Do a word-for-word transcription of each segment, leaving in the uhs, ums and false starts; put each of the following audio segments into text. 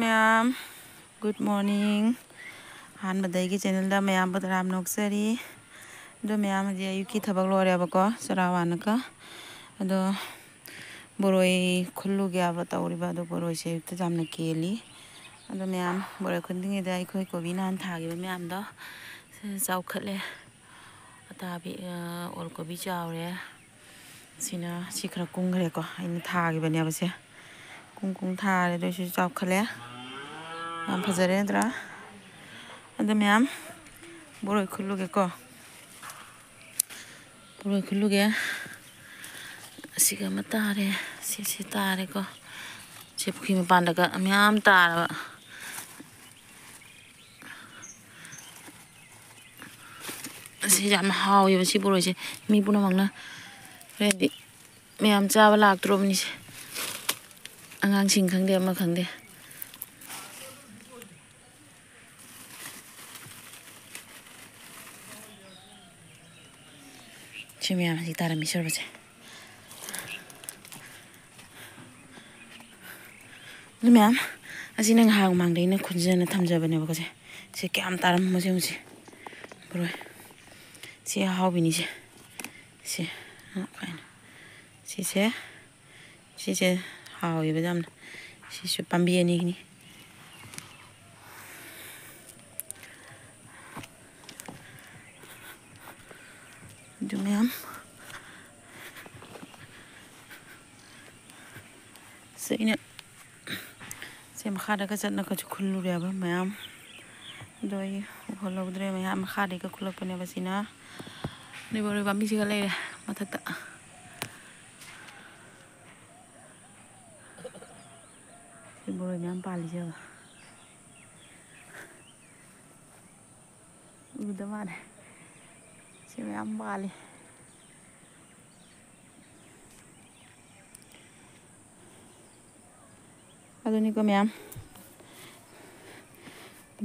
ꯃꯌꯥꯝ, good morning꯫ ꯑꯍꯥꯟꯕꯗ ꯑꯩꯒꯤ ꯆꯦꯅꯦꯜꯗ ꯃꯌꯥꯝꯕꯨ ꯇꯔꯥꯝꯅ ꯑꯣꯛꯆꯔꯤ꯫ ꯑꯗꯣ ꯃꯌꯥꯝ, ꯍꯧꯖꯤꯛ ꯑꯌꯨꯛꯀꯤ ꯊꯕꯛ ꯂꯣꯏꯔꯦꯕꯀꯣ, ꯆꯔꯥ ꯋꯥꯅꯒ꯫ ꯑꯗꯣ ꯕꯣꯔꯣꯏ ꯈꯨꯜꯂꯨꯒꯦ ꯍꯥꯏꯕ ꯇꯧꯔꯤꯕ, ꯑꯗꯣ ꯕꯣꯔꯣꯏꯁꯦ ꯑꯌꯨꯛꯇ ꯌꯥꯝꯅ ꯀꯦꯜꯂꯤ꯫ ꯑꯗꯣ ꯃꯌꯥꯝ, ꯕꯣꯔꯣꯏ ꯈꯨꯟꯗ꯭ꯔꯤꯉꯩꯗ ꯑꯩꯈꯣꯏ ꯀꯣꯕꯤ ꯅꯍꯥꯟ ꯊꯥꯈꯤꯕ ꯃꯌꯥꯝꯗꯣ ꯆꯥꯎꯈꯠꯂꯦ꯫ ꯑꯇꯥꯕꯤ, ꯑ, ꯑꯣꯜ ꯀꯣꯕꯤ ꯆꯥꯎꯔꯦ꯫ ꯁꯤꯅ, ꯁꯤ ꯈꯔ ꯀꯨꯡꯈ꯭ꯔꯦꯀꯣ, ꯑꯩꯅ ꯊꯥꯈꯤꯕꯅꯦꯕ ꯁꯦ꯫ ꯀꯨꯡ ꯀꯨꯡ ꯊꯥꯔꯦ, ꯑꯗꯨ ꯑꯣꯏꯁꯨ ꯆꯥꯎꯈꯠꯂꯦ꯫ ꯌꯥꯝ ꯐꯖꯔꯦ ꯅꯠꯇ꯭ꯔꯥ? ꯑꯗꯨ ꯃꯌꯥꯝ, ꯕꯣꯔꯣꯏ ꯈꯨꯜꯂꯨꯒꯦꯀꯣ꯫ ꯕꯣꯔꯣꯏ ꯈꯨꯜꯂꯨꯒꯦ꯫ ꯑꯁꯤꯒ ꯑꯃ ꯇꯥꯔꯦ, ꯁꯤ, ꯁꯤ ꯇꯥꯔꯦꯀꯣ꯫ ꯁꯤ ꯄꯨꯈ꯭ꯔꯤ ꯃꯄꯥꯟꯗꯒ ꯃꯌꯥꯝ ꯇꯥꯔꯕ꯫ ꯑꯁꯤ ꯌꯥꯝ ꯍꯥꯎꯋꯦꯕ ꯁꯤ ꯕꯣꯔꯣꯏꯁꯦ꯫ ꯃꯤ ꯄꯨꯝꯅꯃꯛꯅ ꯍꯣꯔꯦꯟꯗꯤ ꯃꯌꯥꯝ ꯆꯥꯕ ꯂꯥꯛꯇ꯭ꯔꯣꯕꯅꯤꯁꯦ꯫ ꯑꯉꯥꯡꯁꯤꯡ ꯈꯪꯗꯦ, ꯑꯃ ꯈꯪꯗꯦ꯫ ꯁꯤ ꯃꯌꯥꯝ ꯍꯧꯖꯤꯛ ꯇꯥꯔꯝꯃꯤ ꯁꯣꯔꯕꯁꯦ꯫ ꯑꯗꯨ ꯃꯌꯥꯝ, ꯑꯁꯤꯅ ꯉꯥꯏꯍꯥꯛ ꯃꯃꯥꯡꯗ ꯑꯩꯅ ꯈꯨꯟꯖꯅ ꯊꯝꯖꯕꯅꯦꯕꯀꯣ ꯁꯦ꯫ ꯁꯤ ꯀꯌꯥꯝ ꯇꯥꯔꯝꯃꯣ ꯁꯦ ꯌꯦꯡꯉꯨꯁꯦ꯫ ꯕꯣꯔꯣꯏ꯫ ꯁꯤ ꯑꯍꯥꯎꯕꯤꯅꯤꯁꯦ꯫ ꯁꯤ, ꯑ, ꯀꯥꯏꯅ꯫ ꯁꯤꯁꯦ, ꯁꯤꯁꯦ ꯍꯥꯎꯋꯦꯕ ꯌꯥꯝꯅ꯫ ꯁꯤꯁꯨ ꯄꯥꯝꯕꯤ ꯑꯅꯤꯒꯤꯅꯤ꯫ ꯑꯗꯨ ꯃꯌꯥꯝ ꯁꯤ ꯑꯩꯅ ꯁꯤ ꯃꯈꯥꯗꯒ ꯆꯠꯂꯒꯁꯨ ꯈꯨꯜꯂꯨꯔꯦꯕ ꯃꯌꯥꯝ꯫ ꯑꯗꯣ ꯑꯩ ꯎꯍꯜꯍꯧꯗ꯭ꯔꯦ ꯃꯌꯥꯝ ꯃꯈꯥꯗꯒꯤꯒ ꯈꯨꯜꯂꯛꯄꯅꯦꯕ ꯁꯤꯅ꯫ ꯑꯗꯩ ꯕꯣꯔꯣꯏ ꯄꯥꯝꯕꯤꯁꯤꯒ ꯂꯩꯔꯦ ꯃꯊꯛꯇ꯫ ꯁꯤ ꯕꯣꯔꯣꯏ ꯃꯌꯥꯝ ꯄꯥꯜꯂꯤꯁꯦ ꯌꯦꯡꯉꯣ꯫ ꯎꯗ ꯃꯥꯜꯂꯦ꯫ ꯁꯤ ꯃꯌꯥꯝ ꯄꯥꯜꯂꯤ꯫ ꯑꯗꯨꯅꯤꯀꯣ ꯃꯌꯥꯝ꯫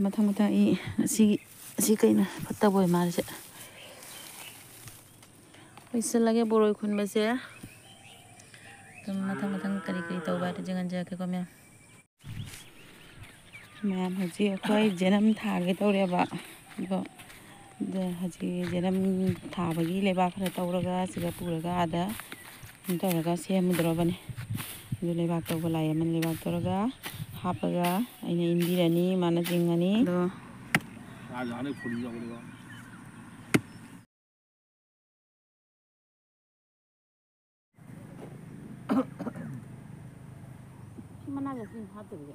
ꯃꯊꯪ ꯃꯊꯪ ꯑꯩ ꯑꯁꯤꯒꯤ, ꯑꯁꯤ ꯀꯩꯅꯣ ꯐꯠꯇꯕ ꯑꯣꯏ ꯃꯥꯜꯂꯤꯁꯦ꯫ ꯂꯣꯏꯁꯤꯜꯂꯒꯦ ꯕꯣꯔꯣꯏ ꯈꯨꯟꯕꯁꯦ꯫ ꯑꯗꯨꯝ ꯃꯊꯪ ꯃꯊꯪ ꯀꯔꯤ ꯀꯔꯤ ꯇꯧꯕ ꯍꯥꯏꯗꯣ ꯌꯦꯡꯍꯟꯖꯔꯛꯀꯦꯀꯣ ꯃꯌꯥꯝ꯫ ꯃꯌꯥꯝ, ꯍꯧꯖꯤꯛ ꯑꯩꯈꯣꯏ ꯖꯦꯅꯝ ꯊꯥꯒꯦ ꯇꯧꯔꯦꯕ꯫ ꯑꯗꯣ, ꯑꯗ ꯍꯧꯖꯤꯛ ꯖꯦꯅꯝ ꯊꯥꯕꯒꯤ ꯂꯩꯕꯥꯛ ꯈꯔ ꯇꯧꯔꯒ ꯁꯤꯗ ꯄꯨꯔꯒ ꯑꯥꯗ ꯀꯩꯅꯣ ꯇꯧꯔꯒ ꯁꯦꯝꯃꯨꯗ꯭ꯔꯣꯕꯅꯤ꯫ ꯑꯗꯨ ꯂꯩꯕꯥꯛ ꯇꯧꯕ ꯂꯥꯏ ꯑꯃꯅ ꯂꯩꯕꯥꯛ ꯇꯧꯔꯒ ꯍꯥꯞꯄꯒ ꯑꯩꯅ ꯏꯟꯕꯤꯔꯅꯤ, ꯃꯥꯅ ꯆꯤꯡꯉꯅꯤ꯫ ꯑꯗꯣ ꯁꯤ ꯃꯅꯥꯁꯦ ꯁꯤ ꯍꯥꯞꯇꯕꯤꯗ꯫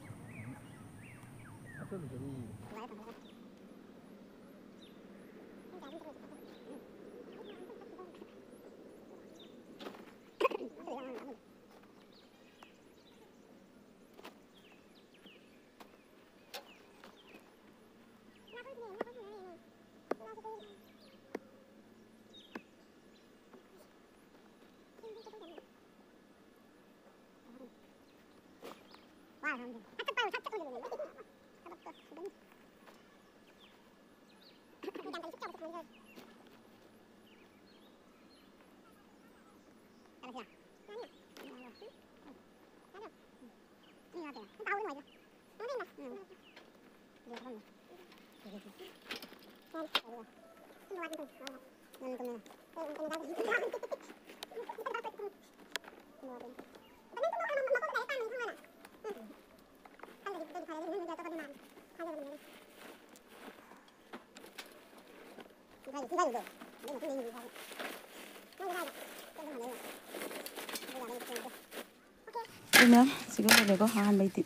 ꯑꯗꯨꯅ ꯁꯤꯒ ꯂꯣꯏꯔꯦꯀꯣ, ꯑꯍꯥꯟꯕꯩꯗꯤ꯫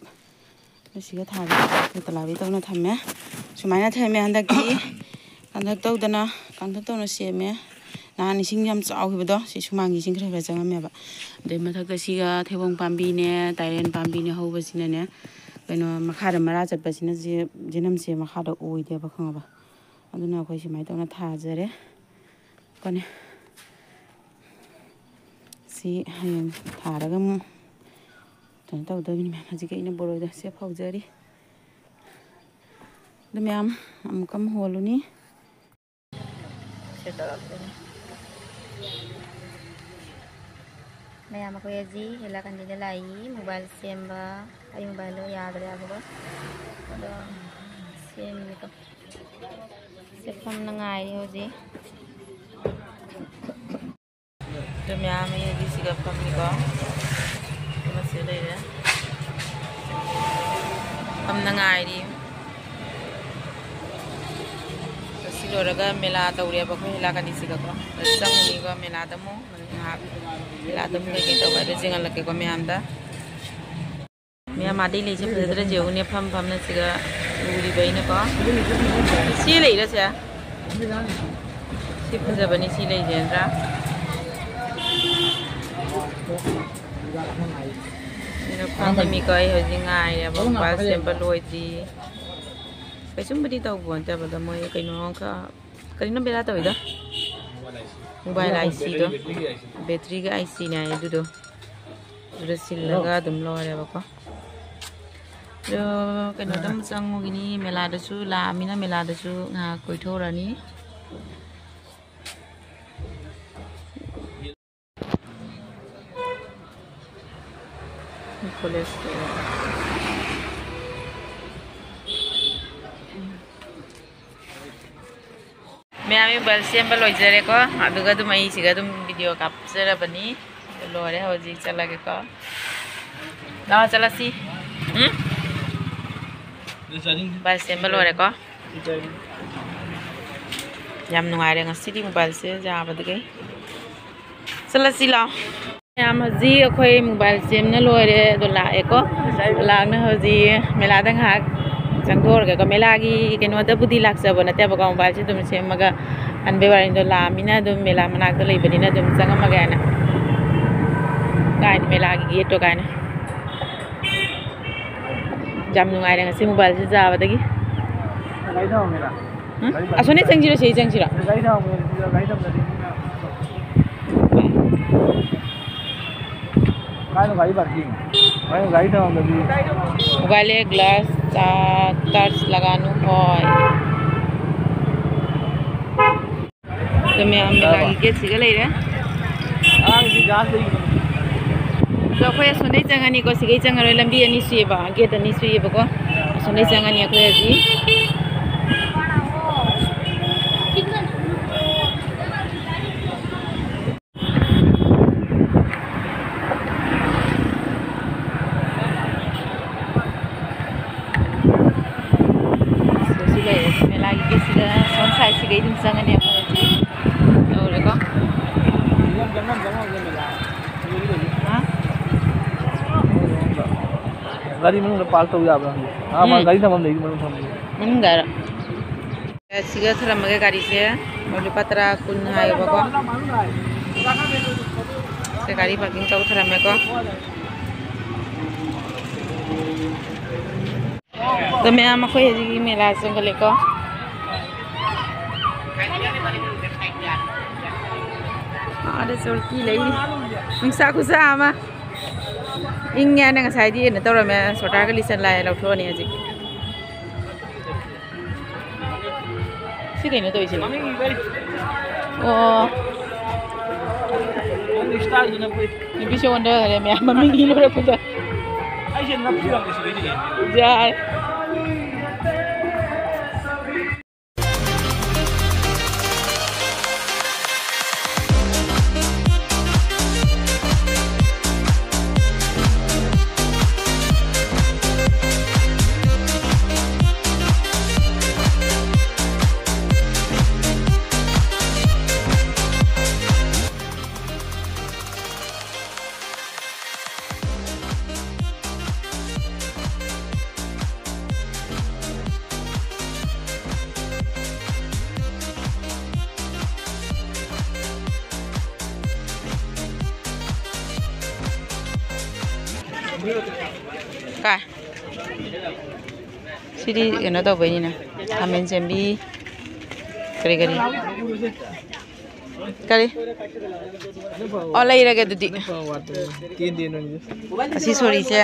ꯑꯗꯨ ꯁꯤꯒ ꯊꯥꯒꯦ꯫ ꯑꯗꯨ ꯇꯂꯥꯕꯤ ꯇꯧꯅ ꯊꯝꯃꯦ꯫ ꯁꯨꯃꯥꯏꯅ ꯊꯝꯃꯦ ꯍꯟꯗꯛꯇꯤ꯫ ꯀꯥꯡꯊꯛ ꯇꯧꯗꯅ, ꯀꯥꯡꯊꯛ ꯇꯧꯅ ꯁꯦꯝꯃꯦ꯫ ꯅꯍꯥꯟ ꯏꯁꯤꯡ ꯌꯥꯝ ꯆꯥꯎꯈꯤꯕꯗꯣ, ꯁꯤ ꯁꯨꯃꯥꯡꯒꯤ ꯏꯁꯤꯡ ꯈꯔ ꯈꯔ ꯆꯪꯉꯝꯃꯦꯕ꯫ ꯑꯗꯨꯏ ꯃꯊꯛꯇ ꯁꯤꯒ ꯊꯩꯕꯣꯡ ꯄꯥꯝꯕꯤꯅꯦ, ꯇꯥꯏꯔꯦꯟ ꯄꯥꯝꯕꯤꯅꯦ ꯍꯧꯕꯁꯤꯅꯅꯦ, ꯀꯩꯅꯣ, ꯃꯈꯥꯗ ꯃꯔꯥ ꯆꯠꯄꯁꯤꯅ ꯖꯦ-, ꯖꯦꯅꯝꯁꯦ ꯃꯈꯥꯗ ꯑꯣꯏꯗꯦꯕ, ꯈꯪꯉꯕ? ꯑꯗꯨꯅ ꯑꯩꯈꯣꯏ ꯁꯨꯃꯥꯏꯅ ꯇꯧꯅ ꯊꯥꯖꯔꯦ꯫ ꯀꯣꯅꯦ꯫ ꯁꯤ ꯍꯌꯦꯡ ꯊꯥꯔꯒ ꯑꯃꯨꯛ ꯀꯩꯅꯣ ꯇꯧꯗꯣꯏꯅꯤ ꯃꯌꯥꯝ꯫ ꯍꯧꯖꯤꯛꯀꯤ ꯑꯩꯅ ꯕꯣꯔꯣꯏꯗꯣ ꯁꯦ ꯐꯧꯖꯔꯤ꯫ ꯑꯗꯨ ꯃꯌꯥꯝ ꯑꯃꯨꯛꯀ ꯑꯃꯨꯛ ꯍꯣꯜꯂꯨꯅꯤ꯫ ꯁꯤ ꯇꯧꯔꯛꯇꯣꯏꯅꯤ꯫ ꯃꯌꯥꯝ ꯑꯩꯈꯣꯏ ꯑꯁꯤ ꯍꯦꯂꯥꯀꯟꯗꯤꯗ ꯂꯥꯛꯏ ꯃꯣꯕꯥꯏꯜ ꯁꯦꯝꯕ꯫ ꯑꯩ ꯃꯣꯕꯥꯏꯜꯗꯣ ꯌꯥꯗ꯭ꯔꯦ ꯍꯥꯏꯕꯀꯣ꯫ ꯑꯗꯣ ꯁꯦꯝꯃꯤꯀꯣ꯫ ꯁꯦ ꯐꯝꯅ ꯉꯥꯏꯔꯤ ꯍꯧꯖꯤꯛ꯫ ꯑꯗꯨ ꯃꯌꯥꯝ ꯑꯃ ꯌꯦꯡꯕꯤꯁꯤꯒ ꯐꯝꯃꯤꯀꯣ꯫ ꯑꯃꯁꯨ ꯂꯩꯔꯦ꯫ ꯐꯝꯅ ꯉꯥꯏꯔꯤ꯫ ꯑꯁꯤ ꯂꯣꯏꯔꯒ ꯃꯦꯂꯥ ꯇꯧꯔꯦꯕ ꯑꯩꯈꯣꯏ ꯍꯦꯂꯥꯀꯅꯤꯁꯤꯒꯀꯣ꯫ ꯑꯗꯨ ꯆꯪꯉꯨꯅꯤꯀꯣ ꯃꯦꯂꯥꯗ ꯑꯃꯨꯛ꯫ ꯉꯥꯏꯍꯥꯛ ꯃꯦꯂꯥꯗ ꯑꯃꯨꯛ ꯀꯩꯀꯩ ꯇꯧꯕ ꯍꯥꯏꯗꯣ ꯌꯦꯡꯍꯜꯂꯛꯀꯦꯀꯣ ꯃꯌꯥꯝꯗ꯫ ꯃꯌꯥꯝ ꯑꯥꯗꯩ ꯂꯩꯁꯦ ꯐꯖꯗ꯭ꯔꯥ ꯌꯦꯡꯉꯨꯅꯦ, ꯐꯝ ꯐꯝꯅ ꯁꯤꯒ ꯎꯔꯤꯕ ꯑꯩꯅꯀꯣ꯫ ꯁꯤ ꯂꯩꯔꯁꯦ꯫ ꯁꯤ ꯐꯖꯕꯅꯤ, ꯁꯤ ꯂꯩꯁꯦ ꯅꯠꯇ꯭ꯔꯥ? ꯑꯗꯣ ꯐꯝꯃꯤꯀꯣ, ꯑꯩ ꯍꯧꯖꯤꯛ ꯉꯥꯏꯔꯦꯕ, ꯃꯣꯕꯥꯏꯜ ꯁꯦꯝꯕ ꯂꯣꯏꯗ꯭ꯔꯤ꯫ ꯀꯩꯁꯨꯝꯕꯨꯗꯤ ꯇꯧꯕ ꯅꯠꯇꯕꯗ ꯃꯣꯏ ꯀꯩꯅꯣ ꯈꯔ ꯀꯔꯤꯅꯣ ꯕꯦꯔꯥ ꯇꯧꯋꯤꯗ? ꯃꯣꯕꯥꯏꯜ ꯑꯥꯏ ꯁꯤꯗꯣ, ꯕꯦꯇ꯭ꯔꯤꯒꯤ ꯑꯥꯏ ꯁꯤꯅꯦ ꯍꯥꯏꯌꯦ ꯑꯗꯨꯗꯣ꯫ ꯑꯗꯨꯗ ꯁꯤꯜꯂꯒ ꯑꯗꯨꯝ ꯂꯣꯏꯔꯦꯕꯀꯣ꯫ ꯑꯗꯣ ꯀꯩꯅꯣꯗ ꯑꯃꯨꯛ ꯆꯪꯉꯨꯈꯤꯅꯤ, ꯃꯦꯂꯥꯗꯁꯨ ꯂꯥꯛꯑꯃꯤꯅ ꯃꯦꯂꯥꯗꯁꯨ ꯉꯥꯏꯍꯥꯛ ꯀꯣꯏꯊꯣꯛꯎꯔꯅꯤ꯫ ꯀꯣꯂꯦꯖ ꯃꯌꯥꯝ ꯃꯣꯕꯥꯏꯜ ꯁꯦꯝꯕ ꯂꯣꯏꯖꯔꯦꯀꯣ, ꯑꯗꯨꯒ ꯑꯗꯨꯝ ꯑꯩ ꯁꯤꯒ ꯑꯗꯨꯝ ꯚꯤꯗꯤꯑꯣ ꯀꯥꯞꯆꯔꯕꯅꯤ꯫ ꯂꯣꯏꯔꯦ, ꯍꯧꯖꯤꯛ ꯆꯠꯂꯒꯦꯀꯣ꯫ ꯂꯥꯛꯑꯣ, ꯆꯠꯂꯁꯤ꯫ ꯎꯝ? ꯃꯣꯕꯥꯏꯜ ꯁꯦꯝꯕ ꯂꯣꯏꯔꯦꯀꯣ꯫ ꯌꯥꯝ ꯅꯨꯡꯉꯥꯏꯔꯦ ꯉꯁꯤꯗꯤ ꯃꯣꯕꯥꯏꯜꯁꯦ ꯌꯥꯕꯗꯒꯤ꯫ ꯆꯠꯂꯁꯤ ꯂꯥꯛꯑꯣ꯫ ꯃꯌꯥꯝ ꯍꯧꯖꯤꯛ ꯑꯩꯈꯣꯏ ꯃꯣꯕꯥꯏꯜ ꯁꯦꯝꯅ ꯂꯣꯏꯔꯦ, ꯑꯗꯣ ꯂꯥꯛꯑꯦꯀꯣ꯫ ꯂꯥꯛꯅ ꯍꯧꯖꯤꯛ ꯃꯦꯂꯥꯗ ꯉꯥꯏꯍꯥꯛ ꯆꯪꯊꯣꯛꯎꯔꯒꯦꯀꯣ꯫ ꯃꯦꯂꯥꯒꯤ ꯀꯩꯅꯣꯗꯕꯨꯗꯤ ꯂꯥꯛꯆꯕ ꯅꯠꯇꯦꯕꯀꯣ, ꯃꯣꯕꯥꯏꯜꯁꯦ ꯑꯗꯨꯝ ꯁꯦꯝꯃꯒ ꯍꯟꯕꯩ ꯋꯥꯔꯤꯅꯤꯗꯣ, ꯂꯥꯛꯑꯃꯤꯅ ꯑꯗꯨꯝ ꯃꯦꯂꯥ ꯃꯅꯥꯛꯇ ꯂꯩꯕꯅꯤꯅ ꯑꯗꯨꯝ ꯆꯪꯉꯝꯃꯒꯦ ꯍꯥꯏꯅ꯫ ꯀꯥꯏꯅ ꯃꯦꯂꯥꯒꯤ ꯒꯦꯠꯇꯣ ꯀꯥꯏꯅ꯫ ꯌꯥꯝ ꯅꯨꯡꯉꯥꯏꯔꯦ ꯉꯁꯤ ꯃꯣꯕꯥꯏꯜꯁꯦ ꯆꯥꯕꯗꯒꯤ꯫ ꯎꯝ? ꯑꯁꯣꯝꯗ ꯆꯪꯁꯤꯔꯣ, ꯁꯤꯗ ꯆꯪꯁꯤꯔꯣ? ꯀꯥꯏꯅꯣ ꯒꯥꯔꯤ ꯄꯥꯔꯀꯤꯡ? ꯀꯥꯏꯅꯣ ꯒꯥꯔꯤ ꯊꯝꯃꯝꯕꯗꯤ? ꯃꯣꯕꯥꯏꯜ ꯒ꯭ꯂꯥꯁ ꯇꯆ ꯂꯒꯥꯅꯨ ꯍꯣꯏ꯫ ꯑꯗꯣ ꯃꯌꯥꯝ ꯃꯦꯂꯥꯒꯤ ꯒꯦꯠꯁꯤꯒ ꯂꯩꯔꯦ꯫ ꯑꯉꯥꯡꯁꯤ ꯒ꯭ꯂꯥꯁ ꯂꯩꯕꯅꯤ꯫ ꯑꯗꯣ ꯑꯩꯈꯣꯏ ꯑꯁꯣꯝꯗꯩ ꯆꯪꯉꯅꯤꯀꯣ, ꯁꯤꯒꯩ ꯆꯪꯉꯔꯣꯏ, ꯂꯝꯕꯤ ꯑꯅꯤ ꯁꯨꯏꯌꯦꯕ, ꯒꯦꯠ ꯑꯅꯤ ꯁꯨꯏꯌꯦꯕꯀꯣ꯫ ꯑꯁꯣꯝꯗꯩ ꯆꯪꯉꯅꯤ ꯑꯩꯈꯣꯏ ꯍꯧꯖꯤꯛ꯫ ꯁꯤꯗꯁꯨ ꯂꯩꯔꯦ꯫ ꯃꯦꯂꯥꯒꯤ ꯒꯦꯠꯁꯤꯗ ꯁꯣꯝ ꯁꯥꯏꯠꯁꯤꯗꯩ ꯑꯗꯨꯝ ꯆꯪꯉꯅꯤ ꯑꯩꯈꯣꯏ ꯍꯧꯖꯤꯛ꯫ ꯌꯧꯔꯦꯀꯣ꯫ ꯍꯥ? ꯒꯥꯔꯤ ꯃꯅꯨꯡꯗ ꯄꯥꯔꯛ ꯇꯧ ꯌꯥꯕ꯭ꯔꯥ ꯍꯪꯒꯦ꯫ ꯑꯥ, ꯃꯥ ꯎꯝ꯫ ꯒꯥꯔꯤ ꯊꯝꯐꯝ ꯂꯩ, ꯃꯅꯨꯡ ꯊꯝꯐꯝ ꯂꯩ꯫ ꯃꯅꯨꯡꯗ ꯍꯥꯏꯔꯣ? ꯁꯤꯒ ꯊꯝꯂꯝꯃꯒꯦ ꯒꯥꯔꯤꯁꯦ꯫ ꯃꯣꯏ ꯂꯨꯄꯥ ꯇꯔꯥ, ꯀꯨꯟ ꯍꯥꯏꯌꯦꯕꯀꯣ꯫ ꯁꯦ, ꯒꯥꯔꯤ ꯄꯥꯔꯀꯤꯡ ꯇꯧ ꯊꯝꯂꯝꯃꯦꯀꯣ꯫ ꯑꯗꯣ ꯃꯌꯥꯝ ꯑꯩꯈꯣꯏ ꯍꯧꯖꯤꯛ ꯃꯦꯂꯥ ꯆꯪꯈꯠꯂꯦꯀꯣ꯫ ꯑꯥꯗ ꯆꯧꯀꯤ ꯂꯩꯔꯤ꯫ ꯅꯨꯡꯁꯥ ꯈꯨꯁꯥ ꯑꯃ꯫ ꯏꯪꯉꯦ ꯍꯥꯏꯅ ꯉꯁꯥꯏꯗꯤ ꯀꯩꯅꯣ ꯇꯧꯔꯝꯃꯦ, ꯁꯣꯇꯥꯒ ꯂꯤꯁꯟ ꯂꯥꯛꯑꯦ, ꯂꯧꯊꯣꯛꯑꯅꯤ ꯍꯧꯖꯤꯛ꯫ ꯁꯤ ꯀꯩꯅꯣ ꯇꯧꯔꯤꯁꯤꯅ? ꯑꯣ꯫ ꯅꯨꯄꯤꯁꯦ ꯑꯣꯟꯊꯈ꯭ꯔꯦ ꯃꯌꯥꯝ ꯃꯃꯤꯡ ꯏ ꯂꯣꯏꯔꯛꯄꯗ꯫ ꯌꯥꯔꯦ꯫ ꯀꯥꯏ? ꯁꯤꯗꯤ ꯀꯩꯅꯣ ꯇꯧꯕꯩꯅꯤꯅ, ꯈꯥꯃꯦꯟ ꯆꯦꯟꯕꯤ, ꯀꯔꯤ ꯀꯔꯤ꯫ ꯀꯔꯤ? ꯑꯣ, ꯂꯩꯔꯒꯦ ꯑꯗꯨꯗꯤ꯫ ꯑꯁꯤ ꯁꯣꯔꯤꯁꯦ,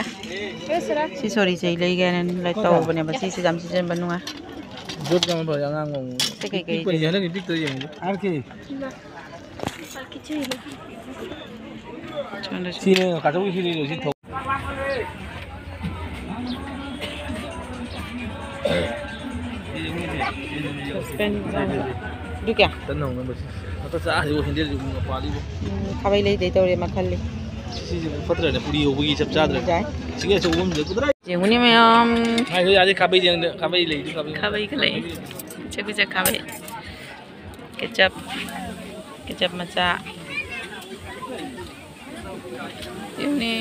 ꯁꯤ ꯁꯣꯔꯤꯁꯦ ꯑꯩ ꯂꯩꯒꯦꯅ ꯂꯩ-, ꯇꯧꯕꯅꯦꯕ꯫ ꯁꯤꯁꯦ ꯌꯥꯝ ꯁꯤꯖꯤꯟꯅꯕ ꯅꯨꯡꯉꯥꯏ꯫ ꯖꯣꯠ ꯀ ꯑꯃ ꯐꯖꯩ, ꯑꯉꯥꯡꯕ ꯑꯃ꯫ ꯁꯤ ꯀꯩꯀꯩ? ꯄꯤꯛꯄꯅꯤ, ꯍꯟꯗꯛꯀꯤ ꯄꯤꯛꯇꯣꯏ ꯌꯦꯡꯉꯨ꯫ ꯑꯥꯔ ꯀꯦ꯫ ꯁꯣꯝꯗꯁꯨ꯫ ꯁꯤꯅꯦ ꯀꯥꯆꯧꯒꯤ ꯁꯤꯅꯤ ꯁꯤ ꯊꯣꯡ꯫ ꯑꯗꯨ ꯀꯌꯥ? ꯇꯟ ꯍꯧꯅꯕꯁꯤ꯫ ꯉꯥꯛꯇ ꯆꯥꯔꯤꯕ ꯍꯦꯟꯗꯦꯜꯁꯤ ꯃꯄꯥꯜꯂꯤꯕ꯫ ꯎꯝ, ꯈꯥꯕꯩ ꯂꯩꯗꯩ ꯇꯧꯔꯦ ꯃꯈꯜꯂꯤ꯫ ꯁꯤꯁꯦ ꯐꯠꯇ꯭ꯔꯅꯦ, ꯄꯨꯔꯤ ꯍꯧꯕꯒꯤ ꯆꯞ ꯆꯥꯗ꯭ꯔꯦ꯫ ꯌꯥꯏ꯫ ꯁꯤꯡꯒꯩ ꯑꯆꯧꯕ ꯑꯃꯁꯤꯗ ꯀꯨꯗ꯭ꯔꯥꯏ꯫ ꯌꯦꯡꯉꯨꯅꯦ ꯃꯌꯥꯝ꯫ ꯉꯥꯏꯈꯣ, ꯌꯥꯗꯦ, ꯈꯥꯕꯩ ꯌꯦꯡꯗ-, ꯈꯥꯕꯩ ꯂꯩꯗꯤ ꯈꯥꯕꯩ꯫ ꯈꯥꯕꯩꯒ ꯂꯩ꯫ ꯄꯤꯖ ꯄꯤꯖ ꯈꯥꯕꯩ꯫ ꯀꯦꯆꯞ꯫ ꯀꯦꯆꯞ ꯃꯆꯥ꯫ ꯌꯦꯡꯉꯨꯅꯦ꯫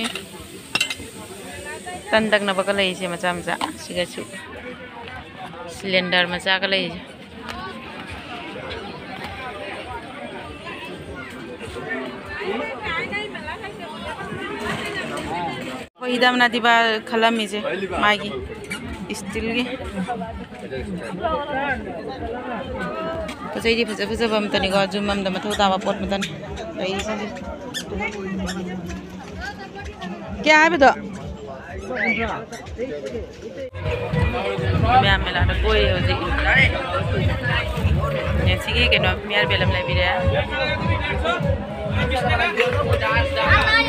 ꯇꯟ ꯇꯛꯅꯕꯒ ꯂꯩꯔꯤꯁꯦ ꯃꯆꯥ ꯃꯆꯥ꯫ ꯁꯤꯒꯁꯨ cylinder ꯃꯆꯥꯒ ꯂꯩꯔꯤꯁꯦ꯫ ꯑꯩꯈꯣꯏ ꯍꯤꯗꯥꯝ ꯅꯥꯗꯤꯕꯥ ꯈꯜꯂꯝꯃꯤꯁꯦ ꯃꯥꯒꯤ steelꯒꯤ꯫ ꯄꯣꯠ ꯆꯩꯗꯤ ꯐꯖ ꯐꯖꯕ ꯑꯃꯇꯅꯤꯀꯣ, ꯖꯨꯝ ꯑꯃꯗ ꯃꯊꯧ ꯇꯥꯕ ꯄꯣꯠ ꯑꯃꯇꯅꯤ ꯂꯩꯔꯤꯁꯤꯡꯁꯦ꯫ ꯀꯌꯥ ꯍꯥꯏꯕꯗꯣ? ꯃꯌꯥꯝ ꯃꯦꯂꯥꯗ ꯀꯣꯏꯔꯦ ꯍꯧꯖꯤꯛ꯫ ꯉꯁꯤꯒꯤ ꯀꯩꯅꯣ ꯃꯤꯌꯥꯔ ꯕꯦꯜ ꯑꯃ ꯂꯩꯕꯤꯔꯦ꯫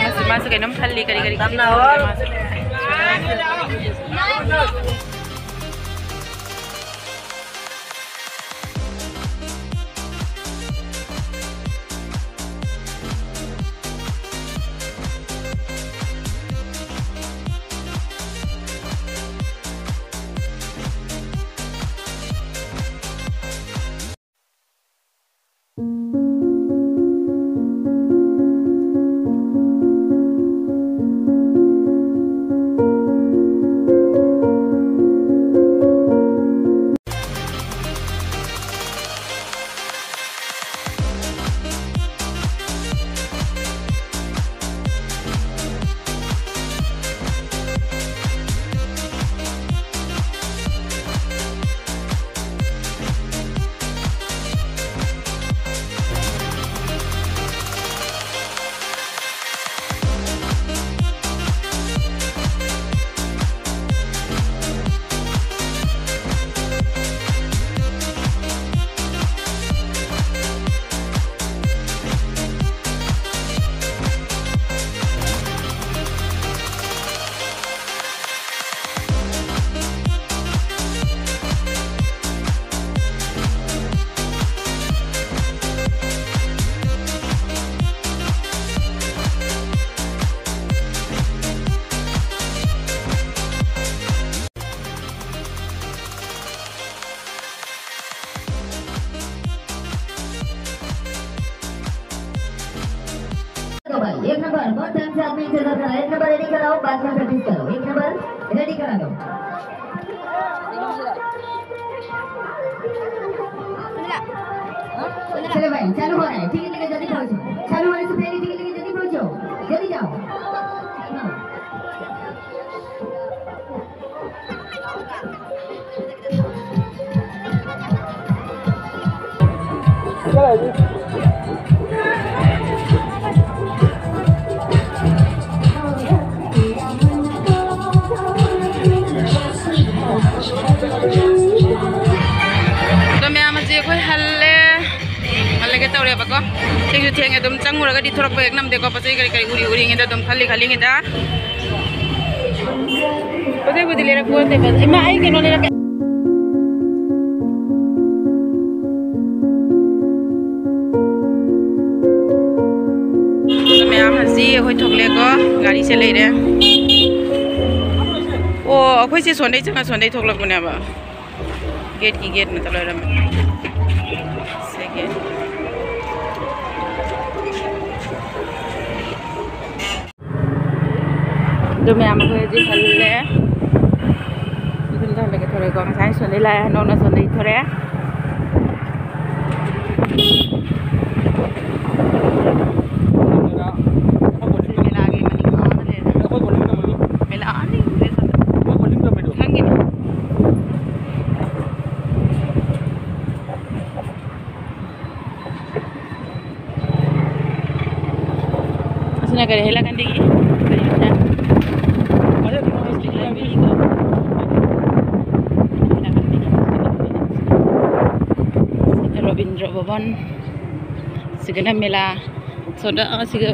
ꯃꯥꯁꯨ, ꯃꯥꯁꯨ ꯀꯩꯅꯣꯝ ꯈꯜꯂꯤ, ꯀꯔꯤ ꯀꯔꯤ ꯈꯜꯂꯤ ꯈꯪꯗꯦ ꯃꯥꯁꯨ꯫ नंबर, बहुत टाइम से आदमी इंतजार कर रहा है। एक नंबर रेडी कराओ, बाद में प्रैक्टिस करो। एक नंबर रेडी करा दो। चलो भाई, चालू हो रहा है। टिकट लेके जल्दी पहुंचो। चालू होने से पहले टिकट लेके जल्दी पहुंचो। जल्दी जाओ। हाँ। ꯑꯗꯣ ꯃꯌꯥꯝ ꯑꯁꯤ ꯑꯩꯈꯣꯏ ꯍꯜꯂꯦ꯫ ꯍꯜꯂꯒꯦ ꯇꯧꯔꯦꯕꯀꯣ꯫ ꯊꯦꯡꯁꯨ ꯊꯦꯡꯉꯦ, ꯑꯗꯨꯝ ꯆꯪꯉꯨꯔꯒꯗꯤ ꯊꯣꯔꯛꯄ ꯍꯦꯛ ꯅꯝꯗꯦꯀꯣ꯫ ꯄꯣꯠ ꯆꯩ ꯀꯔꯤ ꯀꯔꯤ ꯎꯔꯤ ꯎꯔꯤꯉꯩꯗ ꯑꯗꯨꯝ ꯈꯜꯂꯤ ꯈꯜꯂꯤꯉꯩꯗ꯫ ꯄꯣꯠ ꯆꯩꯕꯨꯗꯤ ꯂꯩꯔꯛꯄ ꯅꯠꯇꯦꯕ꯫ ꯏꯃꯥ, ꯑꯩ ꯀꯩꯅꯣ ꯂꯩꯔꯛꯀꯦ꯫ ꯑꯗꯣ ꯃꯌꯥꯝ ꯍꯧꯖꯤꯛ ꯑꯩꯈꯣꯏ ꯊꯣꯛꯂꯛꯑꯦꯀꯣ꯫ ꯒꯥꯔꯤꯁꯦ ꯂꯩꯔꯦ꯫ ꯑꯣ, ꯑꯩꯈꯣꯏꯁꯦ ꯁꯣꯟꯗꯩ ꯆꯪꯉ ꯁꯣꯟꯗꯩ ꯊꯣꯛꯂꯛꯄꯅꯦꯕ꯫ ꯒꯦꯠꯀꯤ ꯒꯦꯠ ꯃꯇ ꯂꯣꯏꯔꯝꯃꯦ꯫ ꯁꯦꯀꯦꯟ꯫ ꯑꯗꯨ ꯃꯌꯥꯝ ꯑꯩꯈꯣꯏ ꯍꯧꯖꯤꯛ ꯍꯜꯂꯦ꯫ ꯌꯨꯝꯗ ꯍꯜꯂꯒꯦ ꯊꯣꯔꯛꯑꯦꯀꯣ꯫ ꯉꯁꯥꯏ ꯁꯣꯟꯗꯩ ꯂꯥꯛꯑꯦ, ꯍꯟꯗꯛꯅ ꯁꯣꯟꯗꯩ ꯊꯣꯔꯛꯑꯦ꯫ ꯃꯦꯂꯥꯒꯤ ꯃꯅꯤꯡ ꯑꯥꯗ ꯂꯩꯔꯦ꯫ ꯃꯦꯂꯥ ꯑꯥ ꯂꯩꯔꯦ ꯁꯣꯝꯗ꯫ ꯈꯪꯉꯤꯅꯦ꯫ ꯑꯁꯤꯅ ꯀꯔꯤ ꯍꯩꯂꯥꯀꯟꯗꯤꯒꯤ ꯀꯔꯤ ꯍꯥꯏ? ꯁꯤꯅ ꯔꯕꯤꯟꯗ꯭ꯔ ꯚꯕꯟ, ꯁꯤꯒꯅ ꯃꯦꯂꯥ꯫ ꯁꯣꯗ ꯑꯁꯤꯒ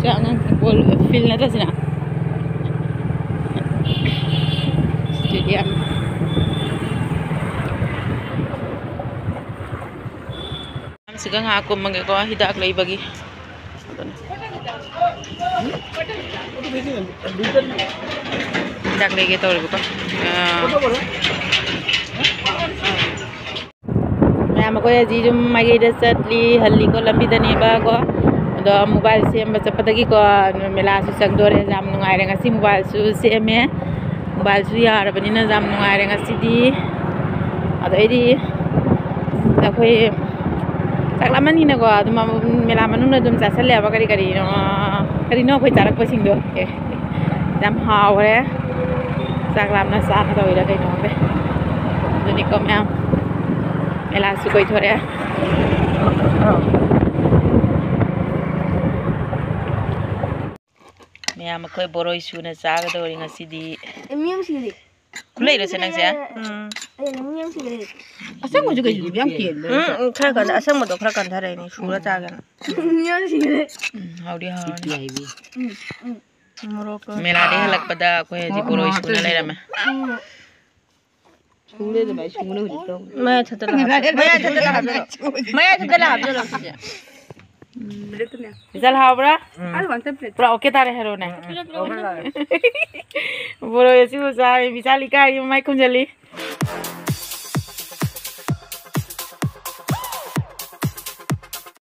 ꯁꯤ ꯑꯉꯥꯡ ꯕꯣꯜ ꯐꯤꯜ ꯅꯠꯇ꯭ꯔꯁꯤꯅ ꯁ꯭ꯇꯦꯗꯤꯌꯝ꯫ ꯁꯤꯒ ꯉꯥꯏꯍꯥꯛ ꯀꯨꯝꯃꯒꯦꯀꯣ, ꯍꯤꯗꯥꯛ ꯂꯩꯕꯒꯤ꯫ ꯑꯗꯨꯅ꯫ ꯍꯤꯗꯥꯛ ꯂꯩꯒꯦ ꯇꯧꯔꯦꯕꯀꯣ꯫ ꯑꯥ꯫ ꯃꯌꯥꯝ ꯑꯩꯈꯣꯏ ꯍꯧꯖꯤꯛ ꯌꯨꯝ ꯃꯥꯏꯀꯩꯗ ꯆꯠꯂꯤ, ꯍꯜꯂꯤꯀꯣ, ꯂꯝꯕꯤꯗꯅꯦꯕꯀꯣ꯫ ꯑꯗꯣ ꯃꯣꯕꯥꯏꯜ ꯁꯦꯝꯕ ꯆꯠꯄꯗꯒꯤꯀꯣ, ꯃꯦꯂꯥꯁꯨ ꯆꯪꯗꯣꯔꯦ꯫ ꯌꯥꯝ ꯅꯨꯡꯉꯥꯏꯔꯦ ꯉꯁꯤ꯫ ꯃꯣꯕꯥꯏꯜꯁꯨ ꯁꯦꯝꯃꯦ, ꯃꯣꯕꯥꯏꯜꯁꯨ ꯌꯥꯔꯕꯅꯤꯅ ꯌꯥꯝ ꯅꯨꯡꯉꯥꯏꯔꯦ ꯉꯁꯤꯗꯤ꯫ ꯑꯗꯣ ꯑꯩꯗꯤ ꯑꯩꯈꯣꯏ ꯆꯥꯛ ꯂꯥꯝꯃꯟꯒꯤꯅꯀꯣ, ꯑꯗꯨꯝ ꯃꯦꯂꯥ ꯃꯅꯨꯡꯗ ꯑꯗꯨꯝ ꯆꯥꯁꯜꯂꯦꯕ꯫ ꯀꯔꯤ ꯀꯔꯤꯅꯣ, ꯀꯔꯤꯅꯣ ꯑꯩꯈꯣꯏ ꯆꯥꯔꯛꯄꯁꯤꯡꯗꯣ꯫ ꯑꯦ, ꯌꯥꯝ ꯍꯥꯎꯈ꯭ꯔꯦ꯫ ꯆꯥꯛ ꯂꯥꯝꯅ ꯆꯥꯒꯗꯧꯔꯤꯔꯥ ꯀꯩꯅꯣ ꯈꯪꯗꯦ꯫ ꯑꯗꯨꯅꯤꯀꯣ ꯃꯌꯥꯝ, ꯃꯦꯂꯥꯁꯨ ꯀꯣꯏꯊꯣꯔꯛꯑꯦ꯫ ꯃꯌꯥꯝ ꯑꯩꯈꯣꯏ ꯕꯣꯔꯣꯏ ꯁꯨꯅ ꯆꯥꯒꯗꯧꯔꯤ ꯉꯁꯤꯗꯤ꯫ ꯑꯦ, ꯃꯤ ꯑꯃ ꯁꯤꯔꯦ꯫ ꯈꯨꯠꯂꯩꯔꯣ ꯁꯦ ꯅꯪꯁꯦ? ꯎꯝ꯫ ꯑꯩ ꯃꯤ ꯑꯃ ꯁꯤꯔꯦ꯫ ꯑꯁꯪꯕꯁꯨ ꯀꯩꯁꯨ ꯌꯥꯝ ꯀꯦꯟꯕ ꯎꯝ, ꯎꯝ, ꯈꯔ ꯀꯟ-, ꯑꯁꯪꯕꯗꯣ ꯈꯔ ꯀꯟꯊꯔꯛꯏꯅꯦ, ꯁꯨꯔ ꯆꯥꯒꯦꯅ꯫ ꯃꯤ ꯑꯃ ꯁꯤꯔꯦ꯫ ꯎꯝ, ꯍꯥꯎꯗꯤ ꯍꯥꯎꯔꯅꯤ꯫ ꯎꯝ, ꯎꯝ꯫ ꯃꯣꯔꯣꯛꯀ꯫ ꯃꯦꯂꯥꯗꯒꯤ ꯍꯜꯂꯛꯄꯗ ꯑꯩꯈꯣꯏ ꯍꯧꯖꯤꯛ ꯕꯣꯔꯣꯏ ꯁꯨꯅ ꯂꯩꯔꯝꯃꯦ꯫ ꯎꯝ꯫ ꯁꯨꯡꯂꯦ ꯑꯗꯨꯃꯥꯏꯅ ꯁꯨꯡꯂꯦ ꯍꯧꯖꯤꯛ ꯇꯧ꯫ ꯃꯌꯥꯏ ꯊꯠꯇ ꯂꯥꯛ ꯍꯥꯞꯆꯜꯂꯣ꯫ ꯃꯌꯥꯏ ꯊꯠꯇ ꯂꯥꯛ ꯍꯥꯞꯆꯜꯂꯣ꯫ ꯃꯌꯥꯏ ꯊꯠꯇ ꯂꯥꯛ ꯍꯥꯞꯆꯜꯂꯣ ꯁꯤꯁꯦ꯫ ꯎꯝ, ꯕꯤꯆꯥꯜ ꯍꯥꯎꯕ꯭ꯔꯥ? ꯎꯝ꯫ ꯄꯨꯔꯥ ꯑꯣꯀꯦ ꯇꯥꯔꯦ ꯍꯥꯏꯔꯣꯅꯦ꯫ ꯎꯝ, ꯎꯝ꯫ ꯕꯣꯔꯣꯏ ꯑꯁꯤꯕꯨ ꯆꯥꯔꯦ, ꯕꯤꯆꯥꯜ ꯏꯀꯥꯏ ꯃꯃꯥꯏ ꯈꯨꯝꯖꯜꯂꯤ꯫